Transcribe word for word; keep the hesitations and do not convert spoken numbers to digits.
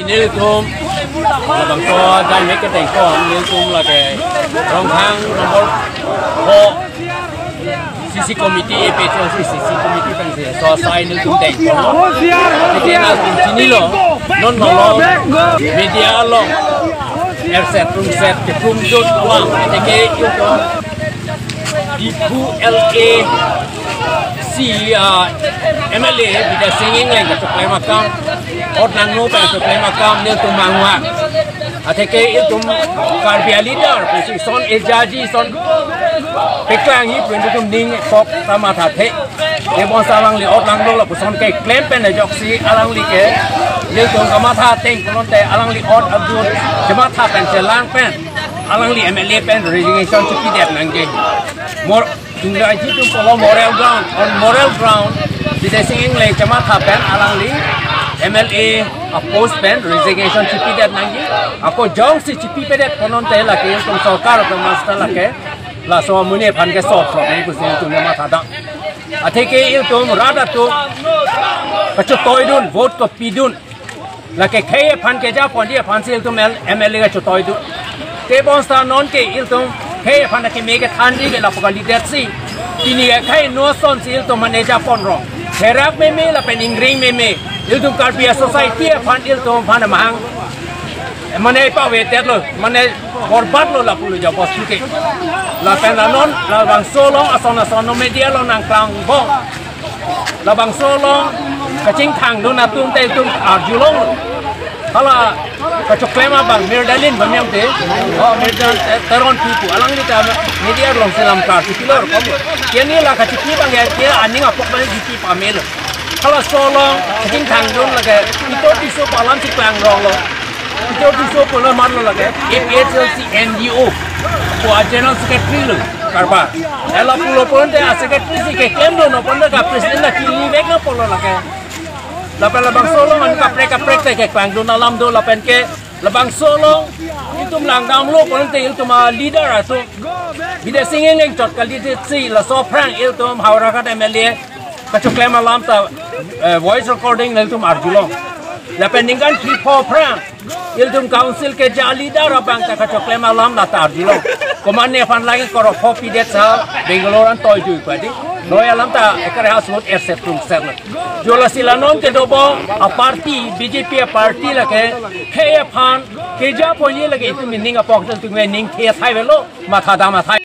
Nelitum labangso jan me kedeng pon, nelitum lake Rongkhang number four C C committee, A P H L C C C committee pensi so asai nelitum deng pon. Athe ke nangtum chinilo, non malom media along erset rumset ketum jut alam, athe ke Diphu L A C, ah, M L A Bidya Sing Engleng kachoklem akam, ot nangno pen choklem akam nelitum mangva. Athe ke ilitum Karbi a-leader pensi son ejaji son peklangji pu ilitum ning kok ta mathathe. Tebonta alangli ot nangno lapuson keklem pen ajoksi alangli ke nelitum kamatha ateng pulote alangli ot ajut chematha pen chelang pen alangli M L A pen resignation chipidet nangji. Mor Tunga itum pulo moral ground, on moral ground, Bidya Sing Engleng chematha pen alangli M L A a-post pen resignation chipidet nangji. Ako jongsi chipipedet pulote lake ilitum sorkar atum master lake laso amonit aphan ke sop sop nangji pusi ilitum chematha dam. Athe ke ilitum rat atum kachetoidun, vote kepidun. Lake khei aphan keja ponji aphansi ilitum M L A kachetoidun. Tebonta non ke ilitum khei aphan keme kethanji ke lapu kalidetsi. Pini akhei no asonsi ilitum mane ja ponrong. Herak meme lapen ingring meme. Ilitum Karbi a-society aphan ilitum aphan mahang. Mane pavetetlo, mane borbadlo lapulo ja bostu ke. Lapen la non labangso along ason ason non media along nangklangbom. Labangso along kachingthangdun atum te ilitum arjulong. Hala kachoklem abang Mirdaling Bamyang te, oh, Mirdaling Teron Pipu, alangli ta media alongsi lam klar si pilor kom. Keni la kachipi abang ya, ke aning apok abang chipi pamelo. Halaso along kachingthangdun lake Pito Tisso pu alam si klangronglo. Pito Tisso pulo marlo lake A P H L C N G O pu a-general secretary lo karba. Ela pulo pulote a-secretary si keklemdun pulote ka president la kili vek na pulo lake. Lapen labangso along an kaprek kaprek te keklangdun alam do lapen ke labangso along ilitum langdamlo pulote ilitum a-leader atum Bidya Sing Engleng chot kalidetsi laso aphrang ilitum Howraghat M L A kachoklem alam ta, eh, voice recording nangtum arjulong. Lapen ningkan kepho aphrang ilitum council keja leader abang ta kachoklem alam la ta arjulong. Komatne aphan lagi korok pho pidet sa Bangalore an toijui padi. Noi alam ta ekare hasmut erset tum ser. Jo lasi la non kedo abang a-party, B J P a-party lake khei aphan keja ponji lake itum ning apok tum ning the thai velo, matha dam athai.